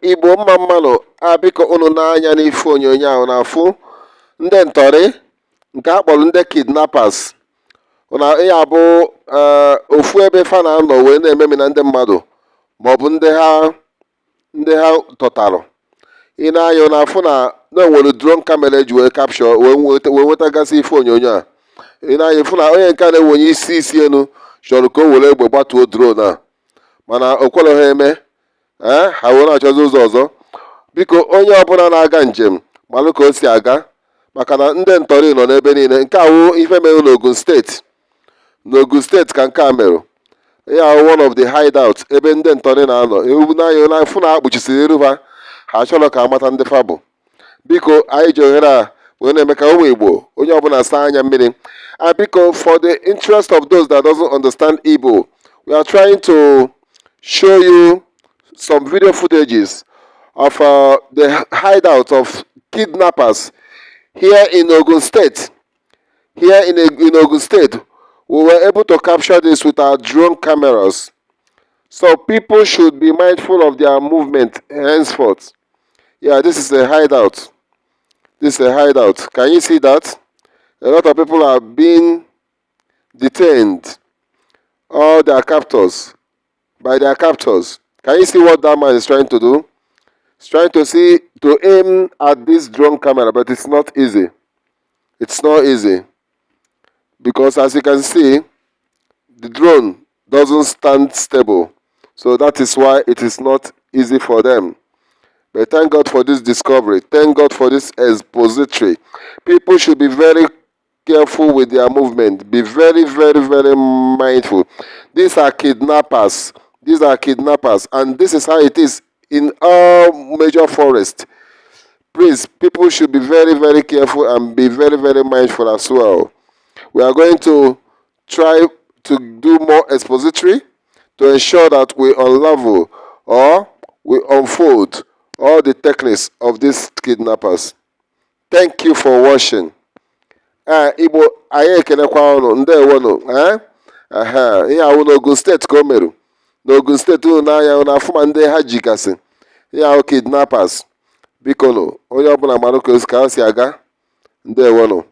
Igbo, mma mma nụ. A biko, unu n'anya n'ife onyonyo ahụ na-afụ ndị ntọrị nke a kpọrọ ndị kidnappers na ya bụ ofu ebe fa na-anọ wee na-ememina ndị mmadụ maọbụ ndị ha tọtarụ. Ị na-anya na-afụ na na enwere drone camera eji wee capture wee nwetagasị ife onyonyo a. Ị na-anya fụ na onye nke a na-ewenye isi isi elu chọrọ ka o were egbe gbatuo drone a, mana o kwere ha eme. Ee, ha wee na-achọzi ụzọ ọzọ. Biko, onye ọbụla na-aga njem, malụ ka o si aga, maka na ndị ntọrị nọ n'ebe niile. Nke a wụ ife mere n'Ogun Steeti. N'Ogun Steeti ka nke a mere. Ya wụ one of the hideout ebe ndị ntọrị na-anọ. Ewu n'anya na fụ na akpuchisiri iru ha, ha chọrọ ka amata ndị fa bụ. Biko, anyị ji ohere a wee na-eme ka ụmụ Igbo, onye ọbụla saa anya mmiri a. Biko, for the interest of those that doesn't understand Igbo, we are trying to show you some video footages of the hideout of kidnappers here in Ogun State. Here in Ogun State, we were able to capture this with our drone cameras. So people should be mindful of their movement henceforth. Yeah, this is a hideout. This is a hideout. Can you see that? A lot of people are being detained. All their captors, by their captors. Can you see what that man is trying to do? He's trying to aim at this drone camera, but it's not easy. It's not easy. Because as you can see, the drone doesn't stand stable. So that is why it is not easy for them. But thank God for this discovery. Thank God for this expository. People should be very careful with their movement. Be very, very, very mindful. These are kidnappers. These are kidnappers. And this is how it is in all major forests. Please, people should be very, very careful and be very, very mindful as well. We are going to try to do more expository to ensure that we unravel or we unfold all the techniques of these kidnappers. Thank you for watching. Ee, Igbo, anyị ekelekwa unu. Ndewonu. Ee, ehe, ihe awụ n'Ogun Steeti ka o merụ. N'Ogun Steeti, unu n'anya unu afụ ma ndị ha jigasị ihe ahụ, kidnappers. Biko nụ, onye ọbụla mara ka o si aga. Ndewonu.